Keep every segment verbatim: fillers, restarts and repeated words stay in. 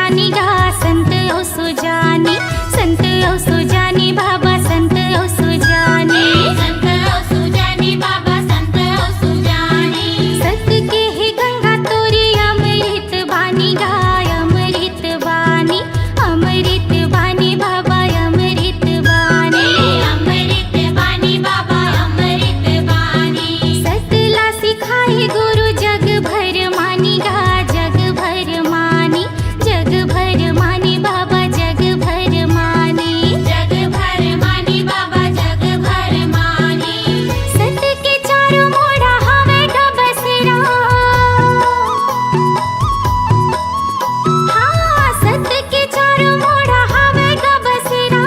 सुजानी गा, संत अउ सुजानी, संत अउ सुजानी बाबा, संत अउ सुजानी। संत अउ सुजानी बाबा, संत अउ सुजानी। सत के हे गंगा तोरी अमृत बानी गा, अमृत बानी, अमृत बानी बाबा, अमृत बानी। अमृत बानी बाबा, अमृत बानी। सत ला सिखाए गुरु जग भर मानी गा, जग भर मानी। जग भर मानी बाबा, जग भर मानी। जग भर मानी बाबा, जग भर मानी। सत के चारों मुड़ा हवे गा बसेरा। हाँ, सत के चारों मुड़ा हवे गा बसेरा।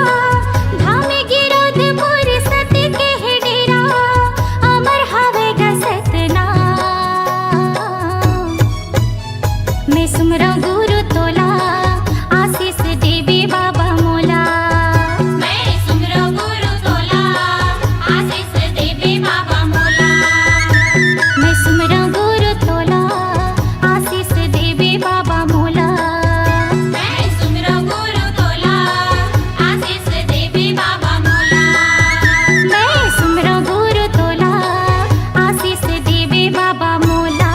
धाम गिरोधपुर सत के हे डेरा। अमर हवे गा सतनाम। मैं सुमरंव गुरु तोला, आशीष देबे बाबा मोला। मैं सुमरंव गुरु तोला, आशीष देबे बाबा मोला। मैं सुमरंव गुरु तोला, आशीष देबे बाबा मोला। मैं सुमरंव गुरु तोला, आशीष देबे बाबा मोला। मैं सुमरंव गुरु तोला, आशीष देबे बाबा मोला।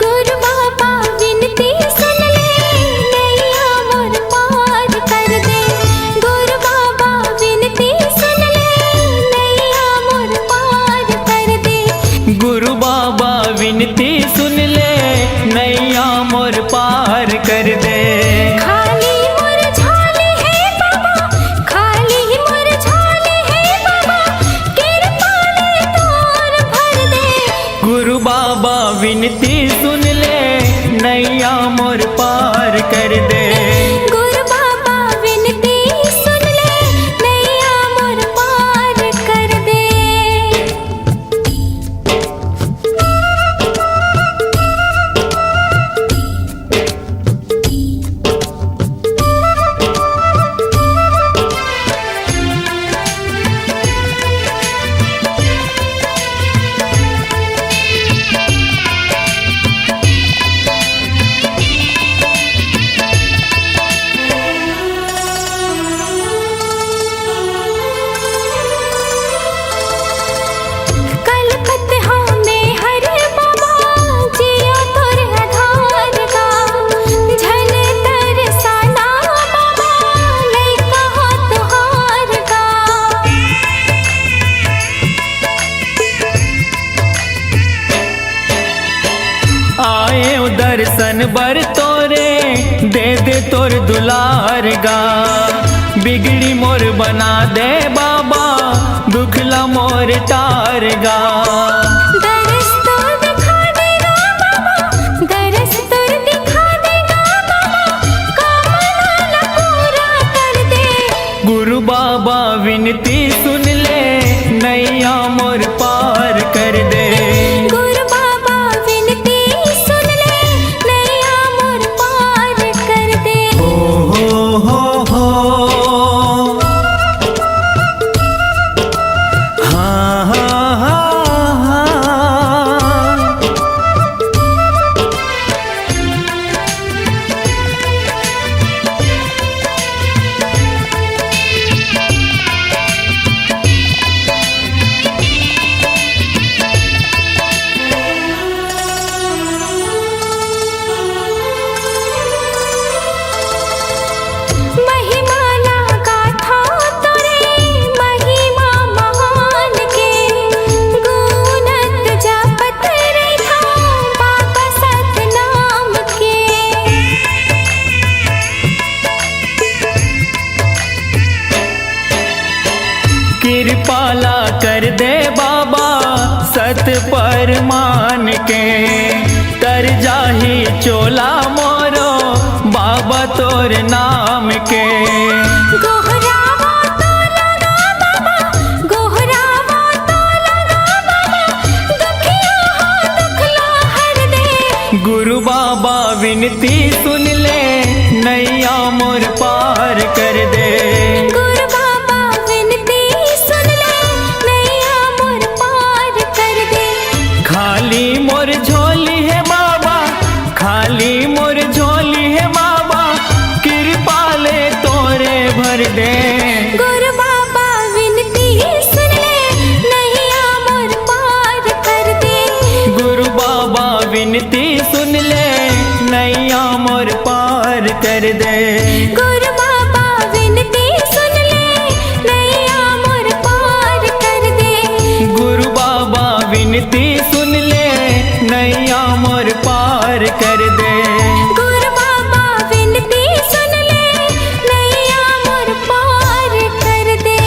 गुरु बाबा विनती सुन ले, नैया मोर पार कर दे। गुरु बाबा विनती सुन ले, नैया मोर पार कर दे। गुरु बाबा विनती सुन ले, नैया मोर पार कर दे। खाली मोर झोली हे बाबा, खाली मोर झोली हे बाबा, किरपा ले तोर भर दे। गुरु बाबा विनती सुन ले, नैया मोर पार कर दे। गुरु बाबा विनती सुन ले, नैया मोर पार कर दे। कलपत हँव मैं हर बाबा, जिया तोर आधार गा। झन तरसा ना बाबा, लइका हँव तुँहर गा। आएँव दर्शन बर तोरे, दे दे तोर दुलार गा। बिगड़ी मोर बना दे बाबा, दुख ला मोर टार गा। दरस तोर दिखा दे गा बाबा, दरस तोर दिखा दे गा बाबा, कामना ला पूरा कर दे। गुरु बाबा विनती सुन ले, नैया मोर पार कर दे। गुरु बाबा विनती सुन ले, नैया मोर पार कर दे। ओ हो हो हो। हाँ, हाँ, हाँ, हाँ। वाला कर दे बाबा सत परमान के, तर जाही चोला मोरो बाबा तोर नाम के। गोहरावा तोला गा बाबा, गोहरावा तोला गा बाबा, दुखिया हो दुख ला हर दे। गुरु बाबा विनती सुन ले, नैया मोर पार कर दे। गुरु बाबा विनती सुन ले, नैया मोर पार कर दे। खाली मोर झोली हे बाबा, खाली मोर झोली हे बाबा, कृपा ले तोरे भर दे। गुरु बाबा विनती सुन ले, नैया मोर पार कर दे। गुरु बाबा विनती सुन ले, नैया मोर पार कर दे। गुरु बाबा विनती सुन ले, नैया मोर पार कर दे। गुरु बाबा विनती सुन ले, नैया मोर पार कर दे। गुरु बाबा विनती सुन ले, नैया मोर पार कर दे।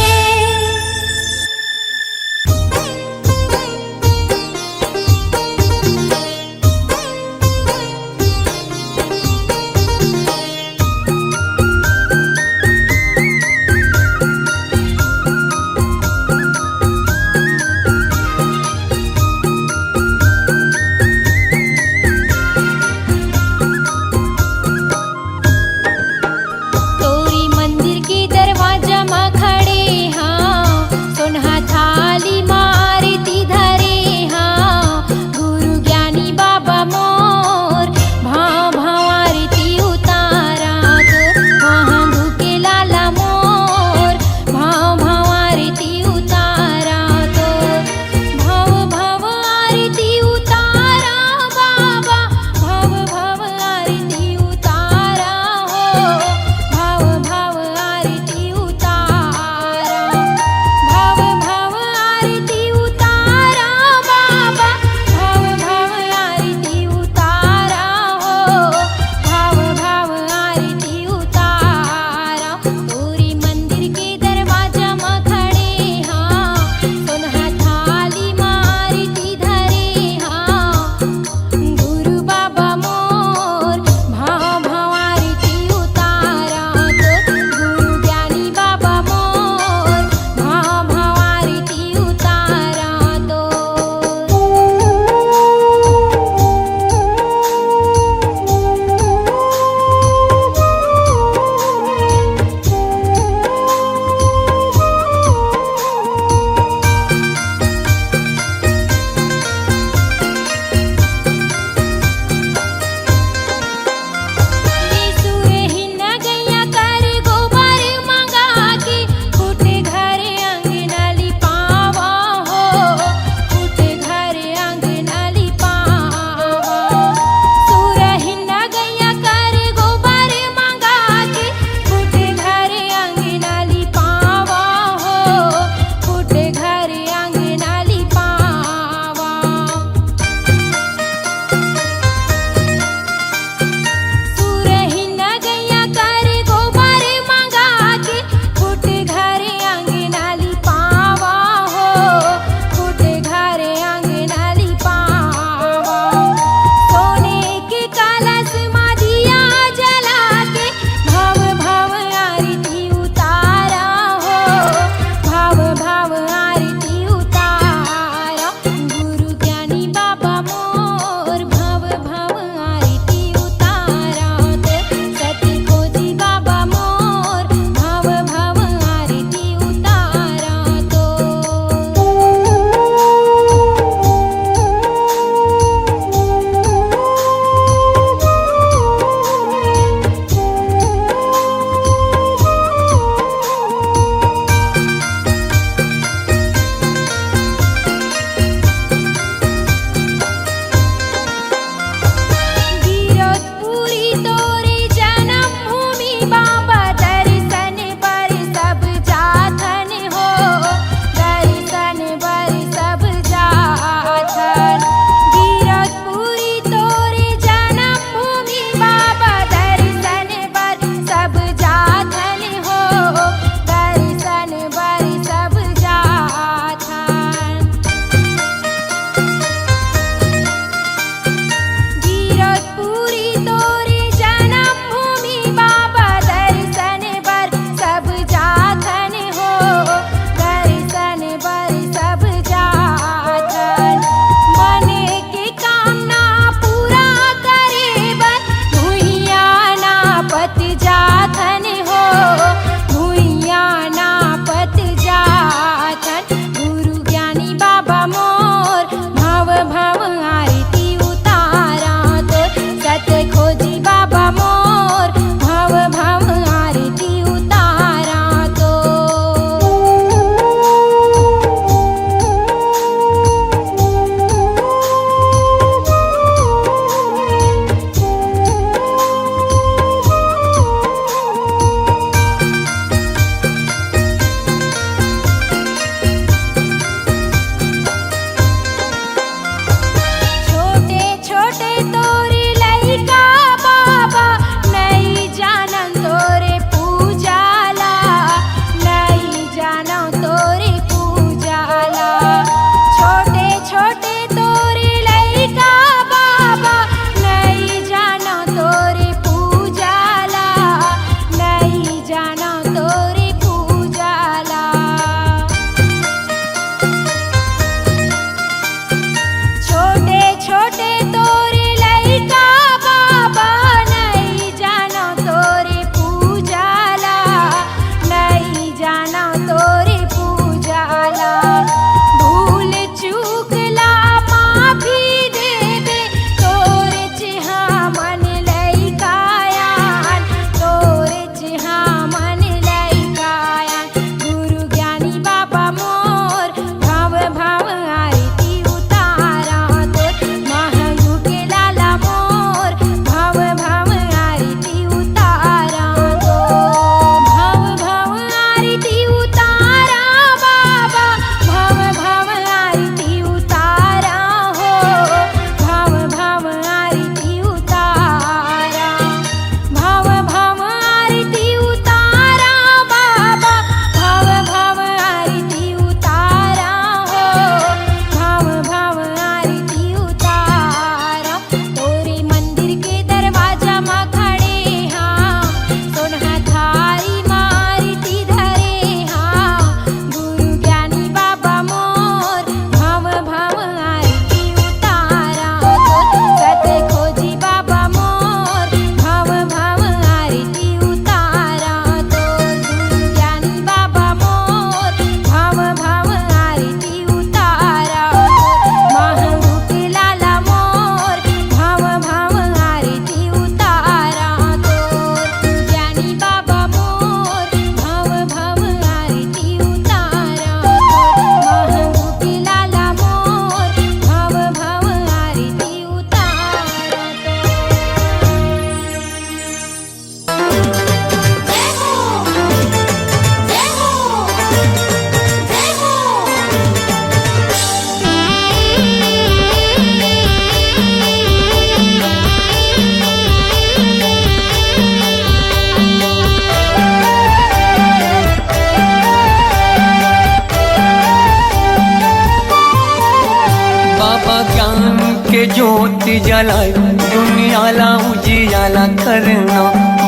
ज्योति जलाए, दुनिया ला उजियाला करना।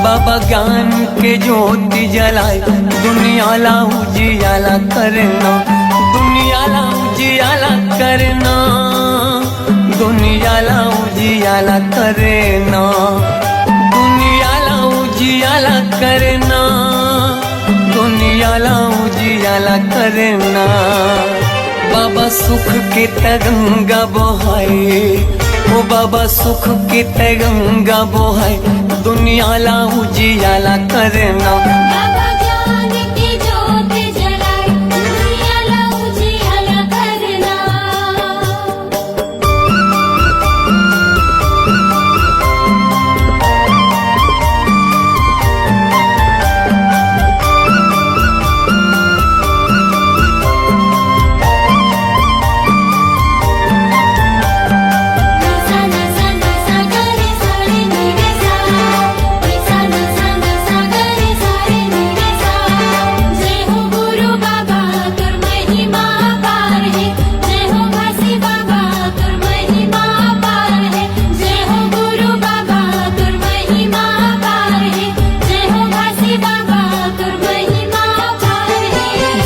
बाबा ज्ञान के ज्योति जलाए, दुनिया ला उजियाला करना। दुनिया ला उजियाला करना। दुनिया ला उजियाला करना। दुनिया ला उजियाला करना। दुनिया ला उजियाला करना। बाबा सुख के त गंगा बोहाए, ओ बाबा सुख के त गंगा बोहाए, दुनिया ला उजियाला करना। बाबा ज्ञान की ज्योत जलाए, दुनिया ला उजियाला करना।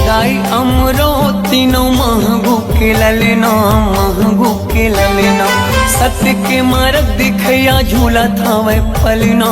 दाई अमरो तीनों महगू के ललना, महगू के ललना। सत्य के मार्ग दिखैया झूलत हवै पलना,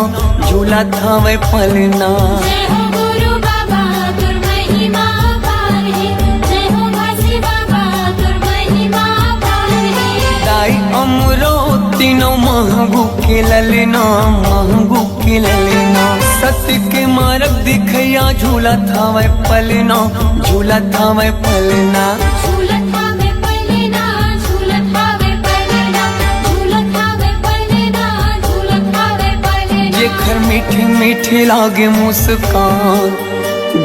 झूलत हवै पलना। जय हो गुरु बाबा, तोर महिमा अपार हे। जय हो घासी बाबा, तोर महिमा अपार हे। दाई अमरो तीनों महगू के ललना, महगू के ललना। सत्य के मार्ग दिखैया झूलत हवै पलना, झूलत हवै पलना। झूलत हवै पलना, झूलत हवै पलना, झूलत हवै पलना, झूलत हवै पलना। जेखर मीठी मीठी लागे मुस्कान,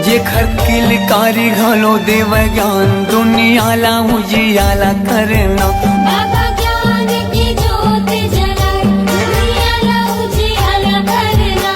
जेखर किलकारी घलो देवै ज्ञान, दुनिया ला उजियाला करना। बाबा ज्ञान की ज्योत जलाए, दुनिया ला उजियाला करना।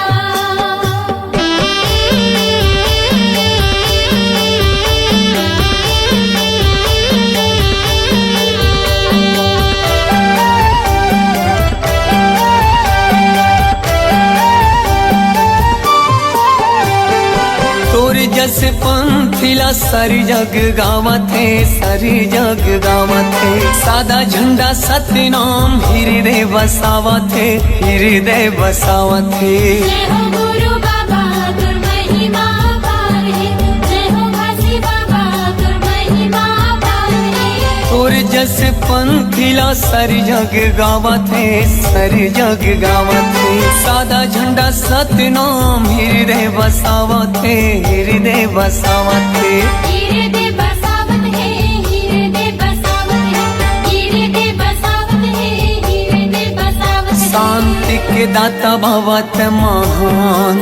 तोर जस पंथी ला सरी जग गावत हे, सरी जग गावत हे। सादा झंडा सतनाम हृदय बसावत हे, हृदय बसावत हे। जय हो गुरु बाबा, तोर महिमा अपार हे। जय हो घासी बाबा, तोर महिमा अपार हे। तोर जस पंथी ला सरी जग गावत हे, सरी जग गावत हे। सादा झंडा सतनाम हृदय बसावत हे, हृदय बसावत हे। हृदय बसावत हे, हृदय बसावत हे, हृदय बसावत हे, हृदय बसावत हे। शांति के दाता भवत महान,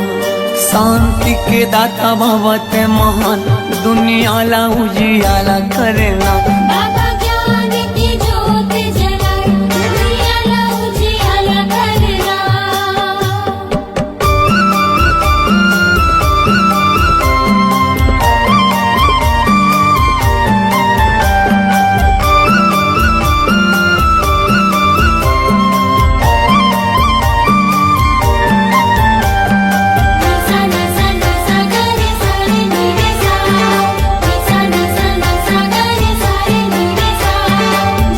शांति के दाता भवत महान, दुनिया ला उजियाला करना। बाबा ज्ञान की ज्योत जलाए, दुनिया ला उजियाला करना।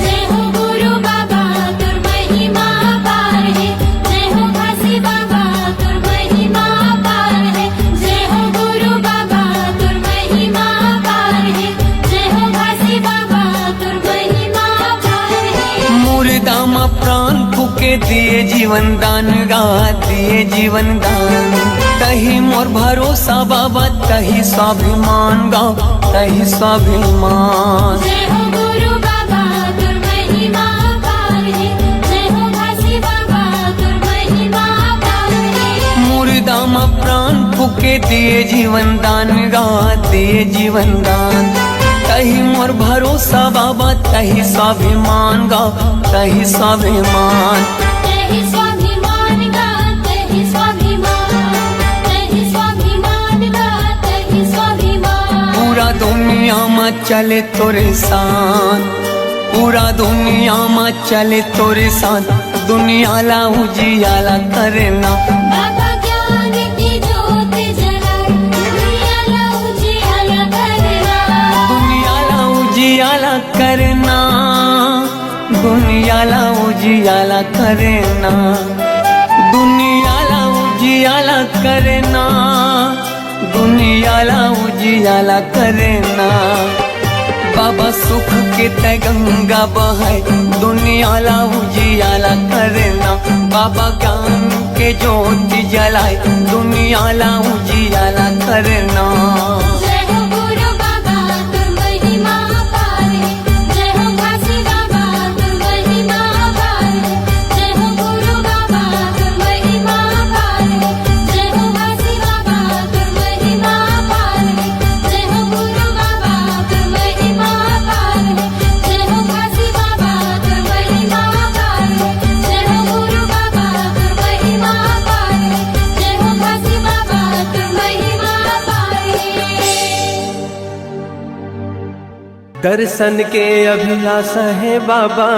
जय हो गुरु बाबा, तोर महिमा अपार हे। जय हो घासी बाबा, तोर महिमा अपार हे। जय हो गुरु बाबा, तोर महिमा अपार हे। जय हो घासी बाबा, तोर महिमा अपार हे। मुर्दा म प्राण फूके दिए जीवन दान गा, दिए जीवन दान। तही मोर भरोसा बाबा, तही स्वाभिमान गा, तही स्वाभिमान। जय हो गुरु बाबा, तोर महिमा अपार हे। जय हो घासी बाबा, तोर महिमा अपार हे। मुर्दा म प्राण फूके दिए जीवन दान गा, दिए जीवन दान। तही मोर भरोसा बाबा, तही स्वाभिमान गा, तही स्वाभिमान। तही स्वाभिमान गा, तही स्वाभिमान, तही स्वाभिमान गा, तही स्वाभिमान। पूरा दुनिया म चले तोरे शान, पूरा दुनिया मा चले तोरे साथ, दुनिया ला उजियाला करना। बाबा ज्ञान की ज्योत जलाए, दुनिया ला उजियाला करना। दुनिया ला उजियाला करना, दुनिया ला उजियाला करना, दुनिया ला उजियाला करना, दुनिया ला उजियाला करना। बाबा सुख के तै गंगा बहाए, दुनिया ला उजियाला करना। बाबा ज्ञान के ज्योति जलाए, दुनिया ला उजियाला करना। जय हो गुरु बाबा, तोर महिमा अपार हे। जय हो काशी बाबा, तोर महिमा अपार हे। जय हो गुरु बाबा, तोर महिमा अपार हे। जय हो काशी बाबा, तोर महिमा अपार हे। जय हो गुरु बाबा, तोर महिमा अपार हे। जय हो काशी बाबा, तोर महिमा अपार हे। जय हो गुरु बाबा, तोर महिमा अपार हे। जय हो काशी बाबा, तोर महिमा अपार हे। दर्शन के अभिलाषा हे बाबा,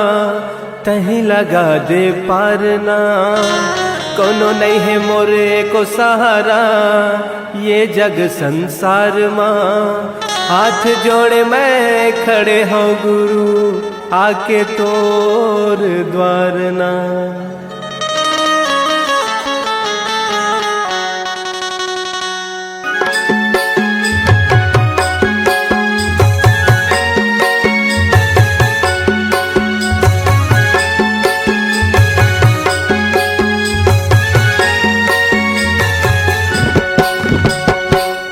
तहीं लगा दे पार ना। कोनो नइ हे मोरे को सहारा, ये जग संसार मा। हाथ जोड़े मैं खड़े हौं गुरु, आके तोर द्वार ना।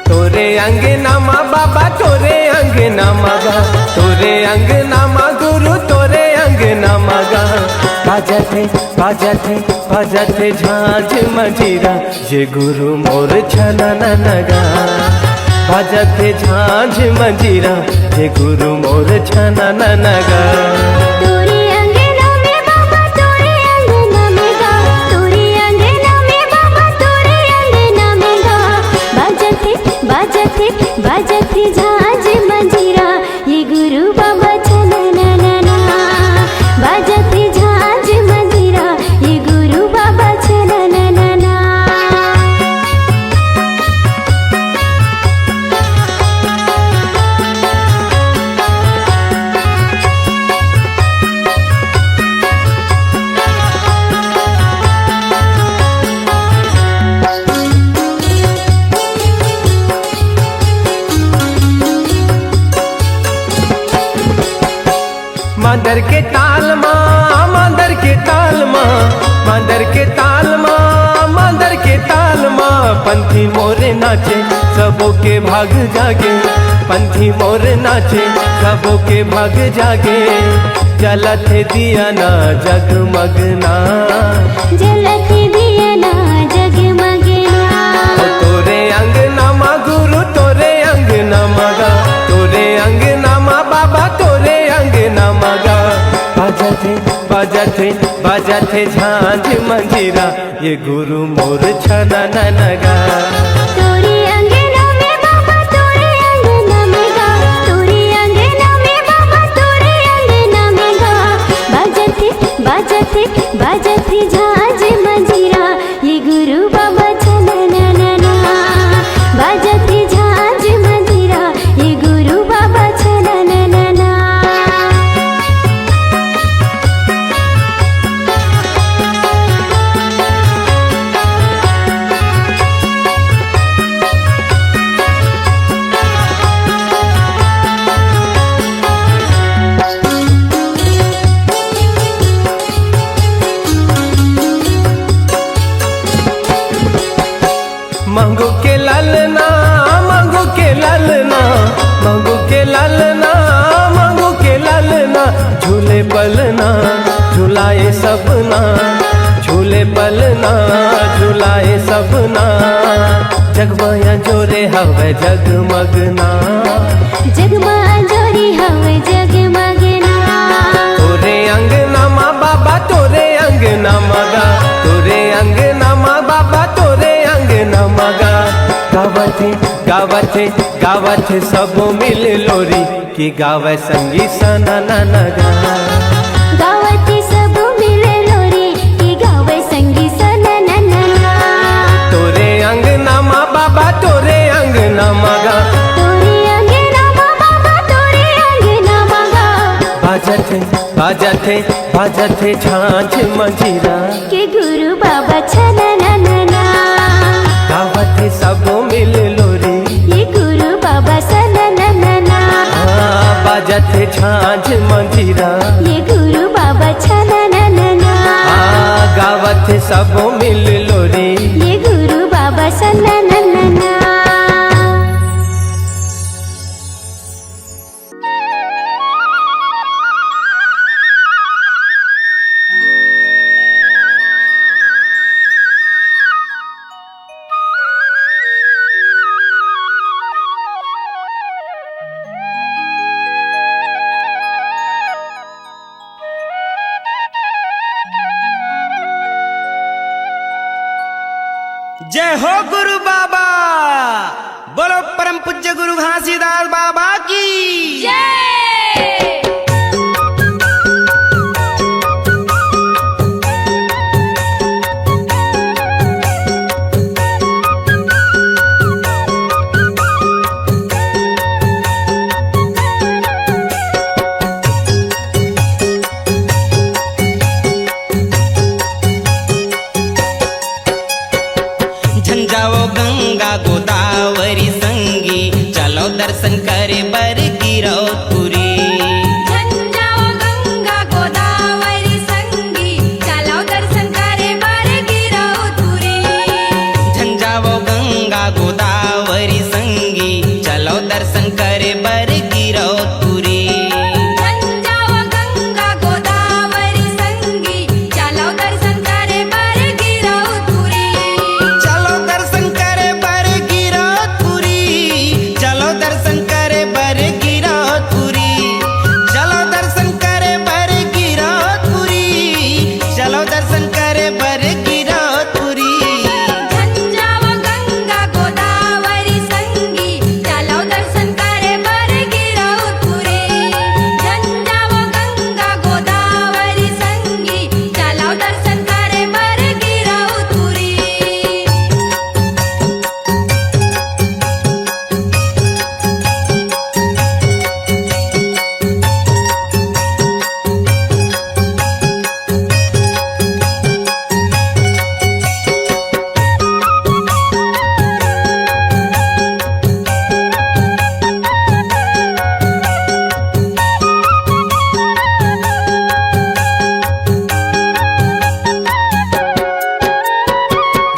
तोरे अंगना मा बाबा, तोरे अंगना मा गा, तोरे अंगना मा गुरु, तोरे अंगना मा गा। बाजत हे, बाजत हे, बाजत हे झांझ मंजीरा, ये गुरु मोर छनन नगा। बाजत हे झांझ मंजीरा, ये गुरु मोर छनन नगा। तोरे अंगना में बाबा, तोरे अंगना में गा, तोरे अंगना में बाबा, तोरे अंगना में गा। बाजत हे, बाजत हे, बाजत हे झांझ मंजीरा, ये गुरु बाबा छनन नना। बाजत हे झांझ मंजीरा, ये गुरु बाबा छनन नना। मांदर के ताल मा, मांदर के ताल मा, मांदर के ताल मा, मांदर के ताल मा, पंथी मोरे नाचे, सबो के भाग जागे। पंथी मोरे नाचे, सबो के भाग जागे। जलत हे दिया ना जगमग ना। जलत हे दिया ना जगमग ना। ओ तोरे अंगना मा गुरु, तोरे अंगना मा गा, तोरे अंगना मा बाबा, तोरे अंगना मा गा। बाजत हे, बाजत हे, बाजत हे झांझ मंजीरा, ये गुरु मोर छनन नगा। तोरे अंगना में बाबा, तोरे अंगना में गा, तोरे अंगना में बाबा, तोरे अंगना में गा। बाजत हे, बाजत हे, बाजत हे झांझ मंजीरा, ये गुरु बाबा छनन नना। बाजत हे झांझ मंजीरा, ये गुरु बाबा छनन नना। मांगू के लालना, मांगू के लालना, मांगू के लालना, मांगू के लालना, झूले पलना, झुलाए सबना, झूले पलना, झुलाए सबना। जगमग अंजोरे हवे जगमग ना। जगमग अंजोरे हवे जगमग ना। तोरे अंगना मा बाबा, तोरे अंगना मा गा, तोरे अंगना मा बाबा, तोरे अंगना मा गा। गावत हे, गावत हे, गावत हे सबो मिल लोरी, कि गावय संगी सना नना गा। गावत हे सबो मिल लोरी, कि गावय संगी सना नना गा। तोरे अंगना मा बाबा, तोरे अंगना मा गा। तोरे अंगना मा बाबा, तोरे अंगना मा गा। बाजत हे, बाजत हे, बाजत हे झांझ मंजीरा। के गुरु बाबा छना नना गा। गावत हे सबो मिल लोरी। ये गुरु बाबा सना नना गा। हाँ, बाजत हे झांझ मंजीरा। ये गुरु बाबा छना नना गा। हाँ, गावत हे सबो मिल लोरी। ये गुरु बाबा सना नना गा। जय हो गुरु बाबा। बोलो परम पूज्य गुरु घासीदास बाबा की। जय। झन जावो गंगा गोदावरी संगी, चलो दर्शन करे बर गिरौदपुरी। झन जावो गंगा गोदावरी संगी, चलो दर्शन करे बर गिरौदपुरी। झन जावो गंगा गोदावरी संगी, चलो दर्शन करे बर गिरौदपुरी। झन जावो गंगा गोदावरी संगी, चलो दर्शन करे बर गिरौदपुरी। चलो दर्शन करे बर गिरौदपुरी। चलो दर्शन करे बर गिरौदपुरी। चलो दर्शन करे बर गिरौदपुरी। चलो दर्शन करे बर गिरौदपुरी। झन जावो गंगा गोदावरी संगी, चलो दर्शन करे बर गिरौदपुरी। झन जावो गंगा गोदावरी संगी, चलो दर्शन करे बर गिरौदपुरी।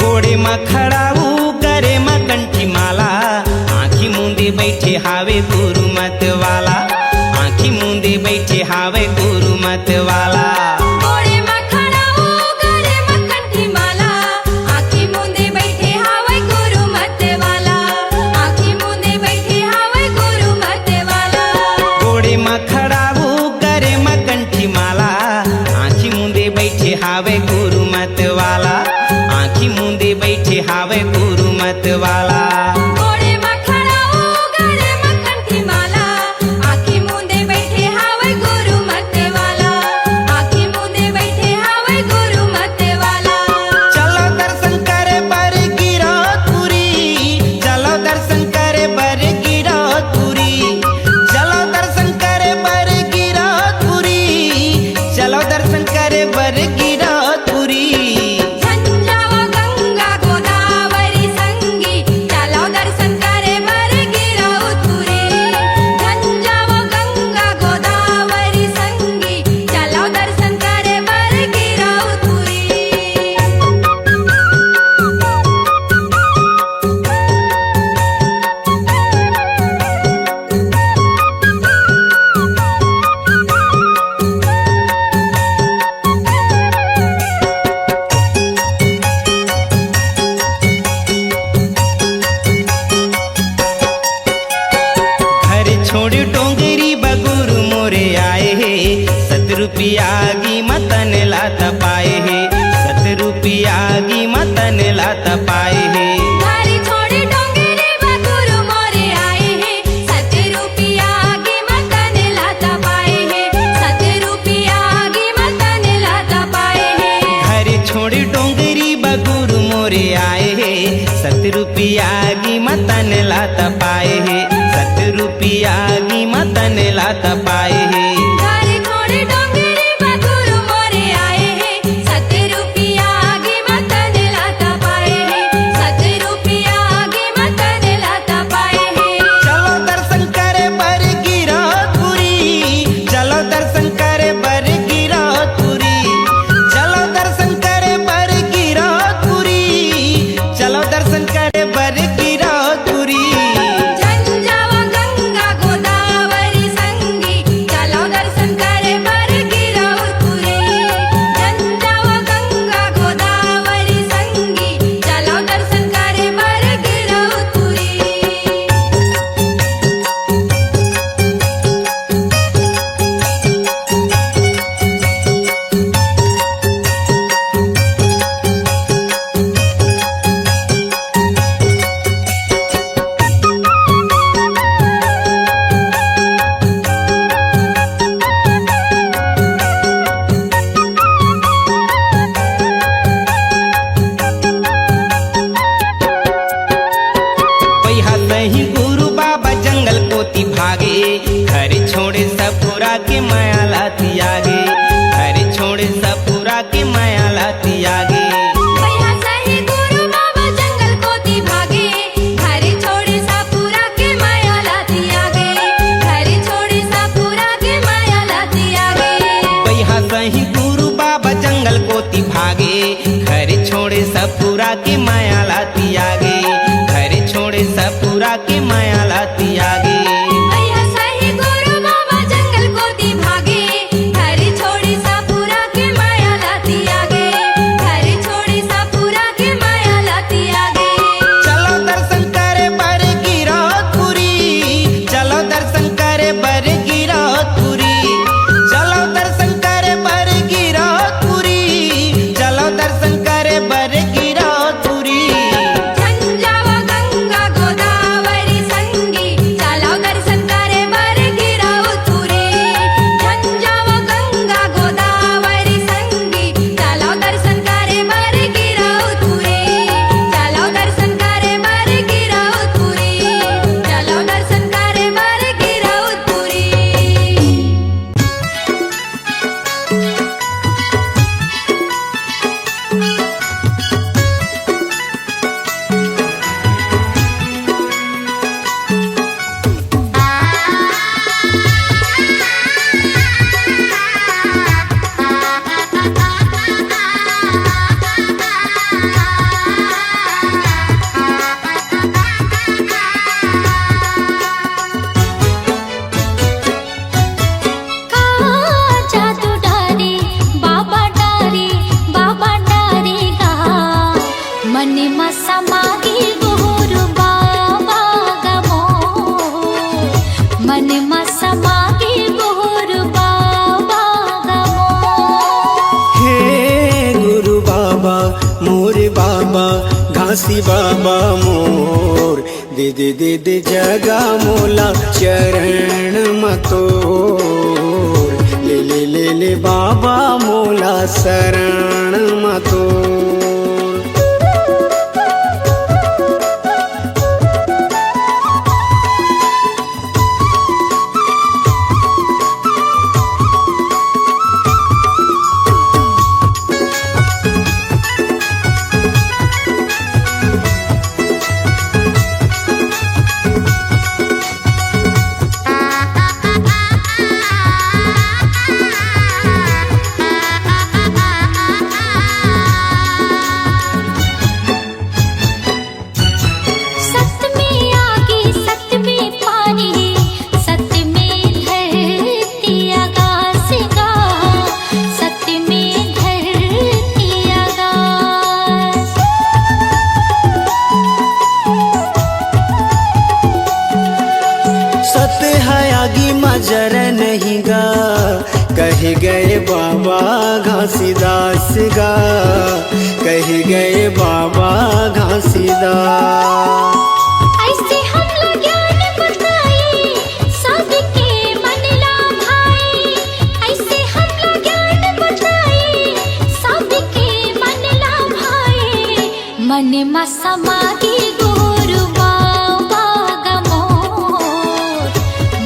गोड़े म खड़ाऊ, गरे म कंठी माला, आँखी मूंदे बइठे हावे गुरु मत वाला। आँखी मूंदे बइठे हावे गुरु मत वाला। गोड़े म खड़ाऊ, गरे म कंठी माला, आँखी मूंदे बइठे हावे गुरु मत वाला। आँखी मूंदे बइठे हावे गुरु मत वाला। गोड़े म खड़ाऊ, गरे म कंठी माला, आँखी मूंदे बइठे हावे गुरु मत वाला। आँखी मूंदे बइठे हावे गुरु मत वाला। गोड़े म खड़ाऊ, गरे म कंठी माला, आँखी मूंदे बइठे हावे गुरु मत वाला। आँखी मूंदे बइठे हावे गुरु मत वाला। चलो दर्शन करे बर गिरौदपुरी। चलो दर्शन करे बर गिरौदपुरी। चलो दर्शन करे बर गिरौदपुरी। चलो दर्शन करे बर गिरौदपुरी। झन जावो गंगा गोदावरी संगी, के माया ला तियागे, घर छोड़े सपुरा के माया ला तियागे। पैहा सही गुरु बाबा जंगल कोती भागे, घर छोड़े सपुरा के माया ला तियागे, घर छोड़े सपुरा के माया ला तियागे। पैहा सही गुरु बाबा जंगल कोती भागे, घर छोड़े सपुरा के माया ला तियागे, घर छोड़े सपुरा के माया ला तियागे। पैहा सही गुरु बाबा जंगल कोती भागे, घर छोड़े सपुरा के माया ला तियागे, घर छोड़े सपुरा के माया ला तियागे। चलो दर्शन करे बर गिरौदपुरी, चलो दर्शन करे बर गिरौदपुरी, चलो दर्शन करे बर गिरौदपुरी, चलो दर्शन करे बर गिरौदपुरी। झंझावा गंगा गोदावरी संगी, चलो दर्शन करे बर गिरौदपुरी। झंझावा गंगा गोदावरी संगी, चलो दर्शन करे बर गिरौदपुरी। चलो दर्शन करे बर गिरौदपुरी। चलो दर्शन करे बर गिरौदपुरी। का जादू डारे, बाबा डारे, बाबा डारे गा। मन म समागे गुरु बाबा गमो, मन म समागे गुरु बाबा गमो। हे गुरु बाबा, मोर बाबा, घासी बाबा मोर, दे दे दे दे जगा मोला चरण म तोर, ले ले ले ले बाबा मोला शरण म तोर। सत में आगे, सत में पानी, सत में धरती आकाश गा, सत में धरती आकाश। सत है आगी मा जर नहीं गा, कहे गए बाबा घासीदास गा, कहे गए बाबा घासीदास। ऐसे हमला ज्ञान बताई, सबके मन ला भाई। ऐसे हमला ज्ञान बताई, सबके मन ला भाई। मन म समागे गुरु बाबा गमोर,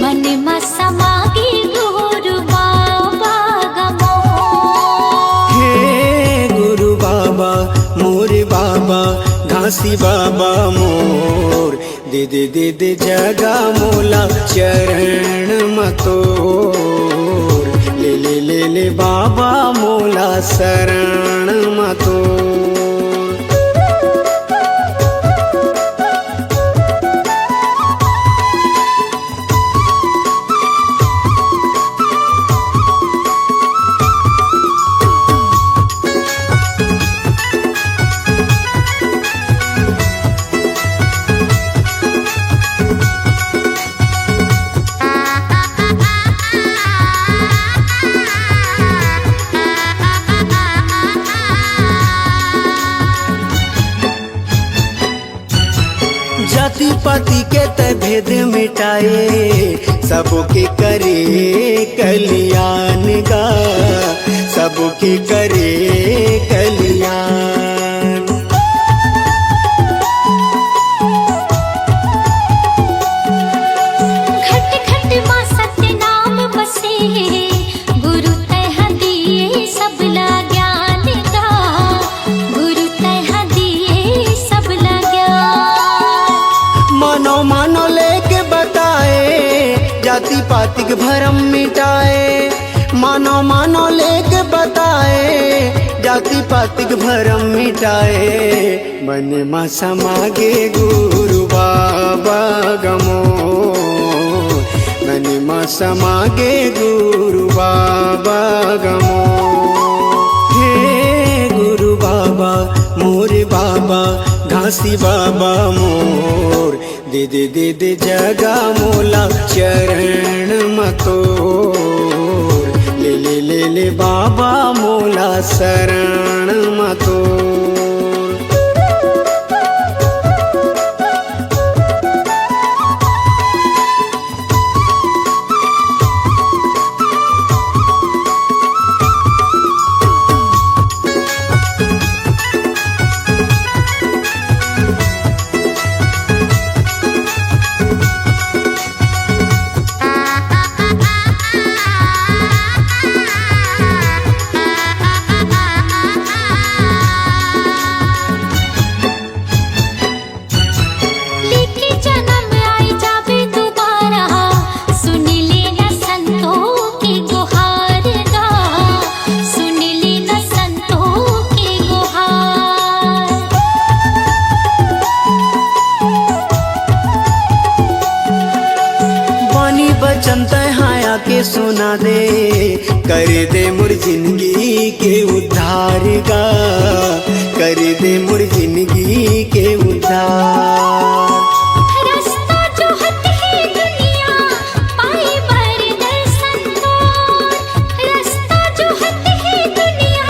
मन म समागे गुरु बाबा गमोर। हे गुरु बाबा, मोर बाबा, घासी बाबा मोर, दे दे दे दे जगा मोला चरण म तोर, ले ले ले ले बाबा मोला शरण म तोर। जाति पाति के तै भेद मिटाए, सबके करे कल्याण गा, सबके करे कल्याण। घट घट मा सत्य नाम बसे, पातिक भरम मिटाए, मानो मानो लेके बताए, जाति पातिक भरम मिटाए। मन मा समागे गुरु बाबा गमो, मन मा समागे गुरु बाबा गमो। हे गुरु बाबा, मोर बाबा, घासी बाबा मोर, दे दे दे दे जगा मोला चरण म तोर, ले ले ले ले बाबा मोला शरण म तोर। लेके जन्म आई जाबे दोबारा, सुन लेना संतों के गुहार गा, सुन लेना संतों के गुहार। बानी बचन तैं हा आके सुना दे, कर दे मोर जिंदगी के उद्धार गा, कर दे मोर जिंदगी के उद्धार। रास्ता जोहत हे दुनिया, पाए बर दर्शन तोर। रास्ता जोहत हे दुनिया,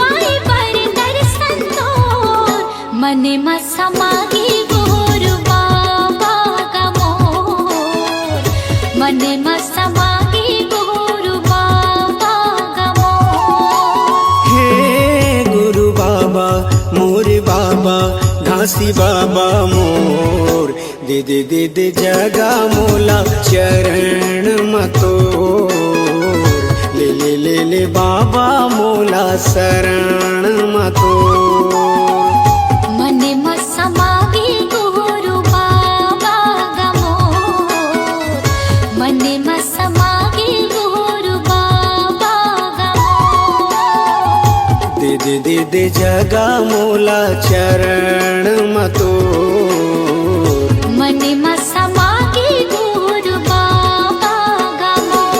पाए बर दर्शन तोर। मन म समागे गुरु बाबा गमोर, मन म समागे गुरु बाबा गमोर। हे गुरु बाबा, मोर बाबा, घासी बाबा मोर, दे दे दे दे जगा मोला चरण म तोर, ले ले ले ले बाबा मोला शरण म तोर। मन म समागे गुरु बाबा गमोर, मन म समागे गुरु बाबा गमोर। दे दे दे दे जगा मोला चरण म तोर। मन म समागे गुरु बाबा गमोर।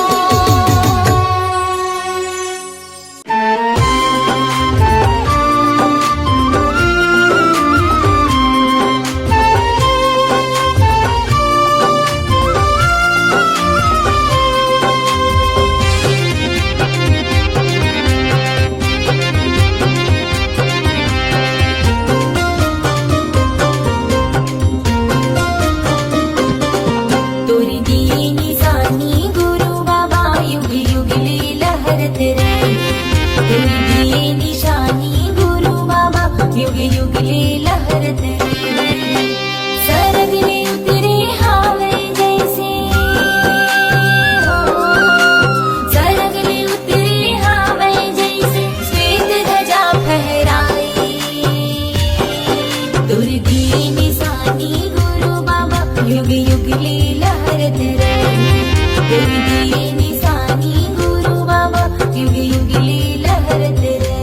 तोर दिए निशानी गुरु बाबा, युग युग ले लहरत रहे। तोर दिए निशानी गुरु बाबा, युग युग ले लहरत रहे। सरग ले उतरे हावय जैसे, हो, सरग ले उतरे हावय जैसे, श्वेत ध्वजा फहराई। तोर दिए निशानी गुरु बाबा, युग युग ले लहरत रहे। तोर दिए निशानी गुरु बाबा, युग युग ले लहरत रहे।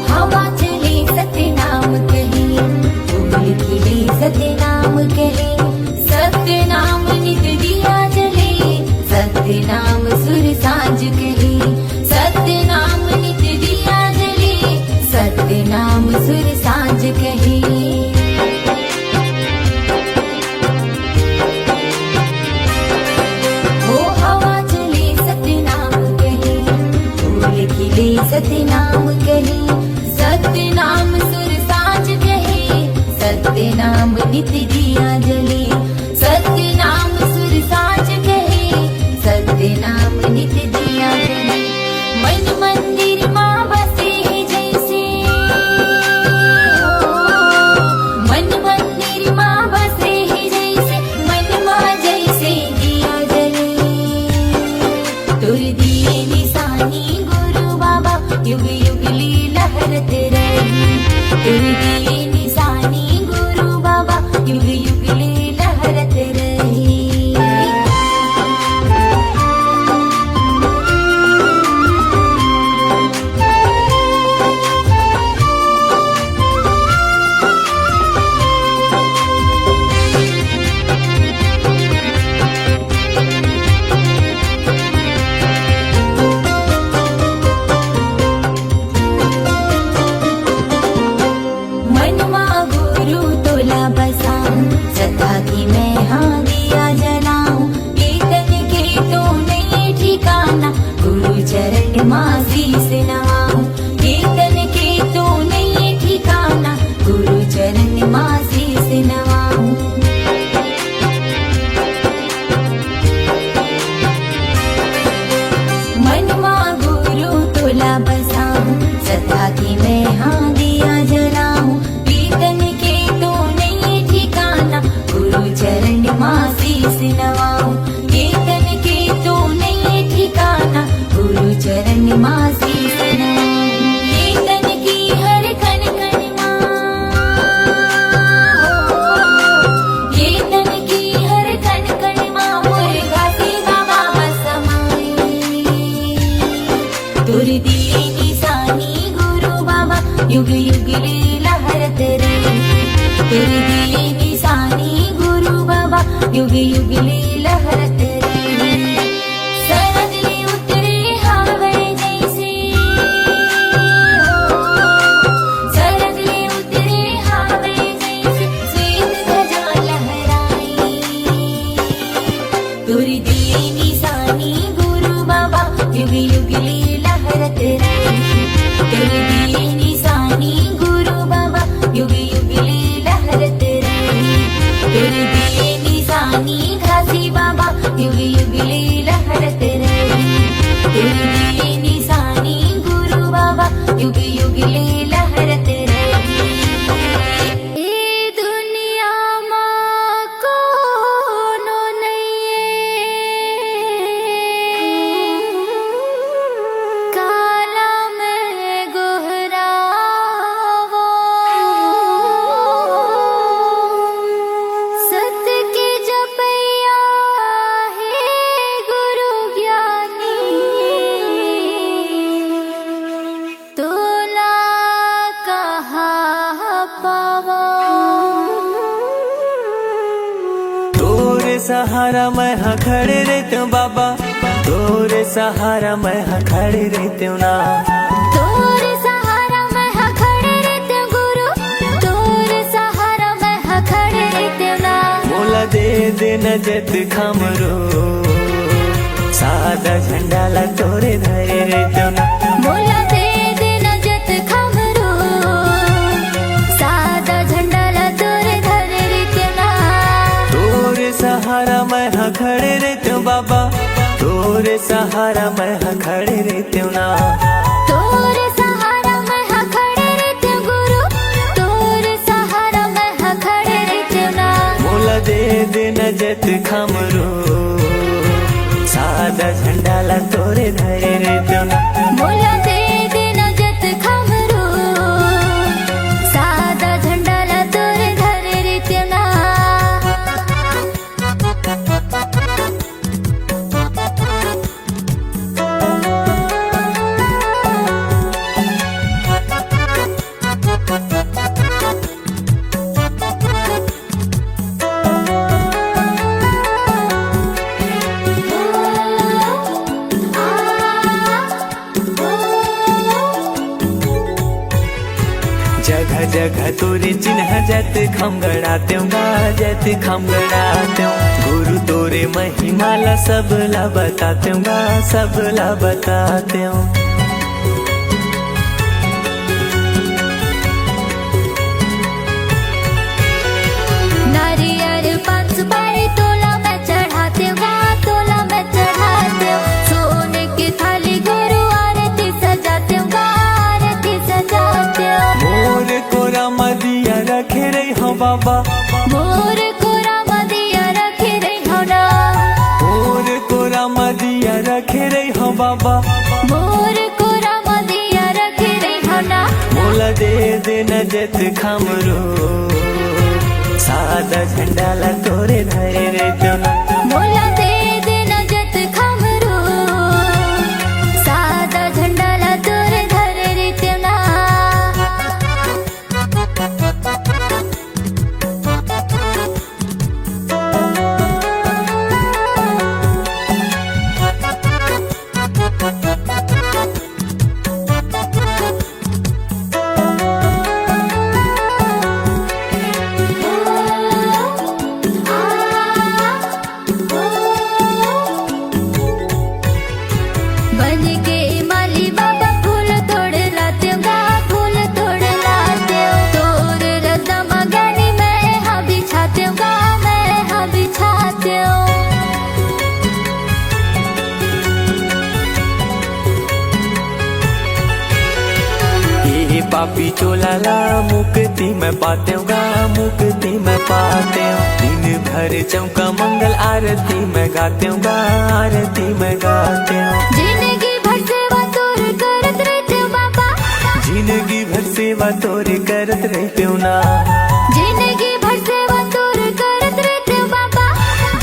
हवा चले सतनाम कहे, फूल खिले सतनाम कहे, सतनाम नित दिया जले, सतनाम सुर सांझ कहे, सतनाम नित दिया जले, सतनाम सुर सांझ कहे। हो हवा चले सतनाम कहे, फूल खिले सतनाम कहे, सतनाम सुर सांझ कहे, सतनाम नित दिया जले, सतनाम सुर सांझ कहे, सतनाम नित दिया जले। युग युग ले लहरत रही, तेरी निशानी गुरु बाबा, युग युग ले लहरत रही। मन मा गुरु तोला बसाऊं, सदा की मैं हाँ दिया जलाऊं। ये तन के तो नहीं ठिकाना, गुरु चरण मा शीश नवाऊं। ये तन के तो नहीं ठिकाना, गुरु चरण मा शीश नवाऊं। मन मा गुरु तोला बसाऊं, सदा की मैं हाँ दिया जलाऊं। ये तन के तो नहीं ठिकाना, गुरु चरण मा शीश नवाऊं। ये तन के तो नहीं ठिकाना, गुरु चरण मा शीश नवाऊं। ये तन की हर कण कण मा, ये तन की हर कण कण मा, मोर घासी बाबा बस माई। तोर दिए निशानी गुरु बाबा, युग युग ले लहरत रही। तोर दिए निशानी गुरु बाबा, युग युग ले लहरत रही। सरग ले उतरे हावय जैसे, सरग ले उतरे हावय जैसे, श्वेत ध्वजा लहराई। तोर दिए निशानी गुरु बाबा, युग युग ले लहरत रही। तोर दिए निशानी गुरु बाबा, युग युग ले लहरत रही। तोर दिए निशानी घासी बाबा, युग युग ले लहरत रही। तोर दिए निशानी गुरु बाबा, युग युग ले लहरत रही। ए दुनिया मा कोनो नइये, काला मैं गोहरावो। सत के जपैया हे गुरु ज्ञानी, तोला कहाँ पावो। तोरे सहारा मैं ह खड़े रहितेंव बाबा, तोरे सहारा मैं ह खड़े रहितेंव ना। तोरे सहारा मैं ह खड़े रहितेंव गुरु, तोरे सहारा मैं ह खड़े रहितेंव ना। मोला दे दे न जत खमरो, सादा झंडा ला तोरे धरे रहितेंव ना। मोला दे दे न जत खमरो, सादा झंडा ला तोरे धरे रहितेंव ना। तोरे सहारा मैं ह खड़े रहितेंव बाबा, तोरे सहारा मैं ह खड़े रहितेंव ना। तोरे सहारा मैं ह खड़े रहितेंव गुरु, तोरे सहारा मैं ह खड़े रहितेंव ना। मोला दे दे न जत खमरो, सादा झंडा ला तोरे धरे रहितेंव ना। मोला दे दे न जत खमरो, सादा झंडा ला तोरे धरे रहितेंव ना। जगह जगह तोरे चिन्ह जत खम गड़ातेंव गा, जत खम गड़ातेंव। गुरु तोरे महिमा ला सब ला बतातेंव गा, सब ला बतातेंव। नारियल पान सुपारी तोला मैं चढ़ातेंव गा, तोला मैं चढ़ातेंव। सोने के थाली गुरु आरती सजातेंव गा, आरती सजातेंव। मोर कोरा म दिया रखे रहिहव बाबा। मोर कोरा म दिया रखे रहिहव ना। मोर कोरा म दिया रखे रहिहव बाबा। मोर कोरा म दिया नजत खमरो, सादा झंडा ला तोरे धरे रहितेव ना। मोला दे दे नजत खमरो, सादा झंडा ला तोरे धरे रहितेव ना। बन के माली बाबा फूल तोड़ लातेव गा, फूल तोड़ लातेव। तोर रजा म गहनी मैं हा बिछातेव गा, मैं हा बिछातेव। ए पापी चोला ला मुक्ति मैं पातेव गा, मुक्ति मैं पातेव। दिन भर चौका मंगल आरती मैं गातेव गा, आरती मैं गातेव। जिंदगी भर सेवा तोर करत रहितेव बाबा। जिंदगी भर सेवा तोर करत रहितेव ना। जिंदगी भर सेवा तोर करत रहितेव बाबा।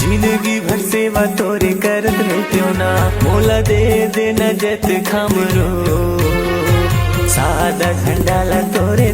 जिंदगी भर सेवा तोरे करत रहितेव ना। मोला दे दे नजत खमरो, सादा झंडा ला तोरे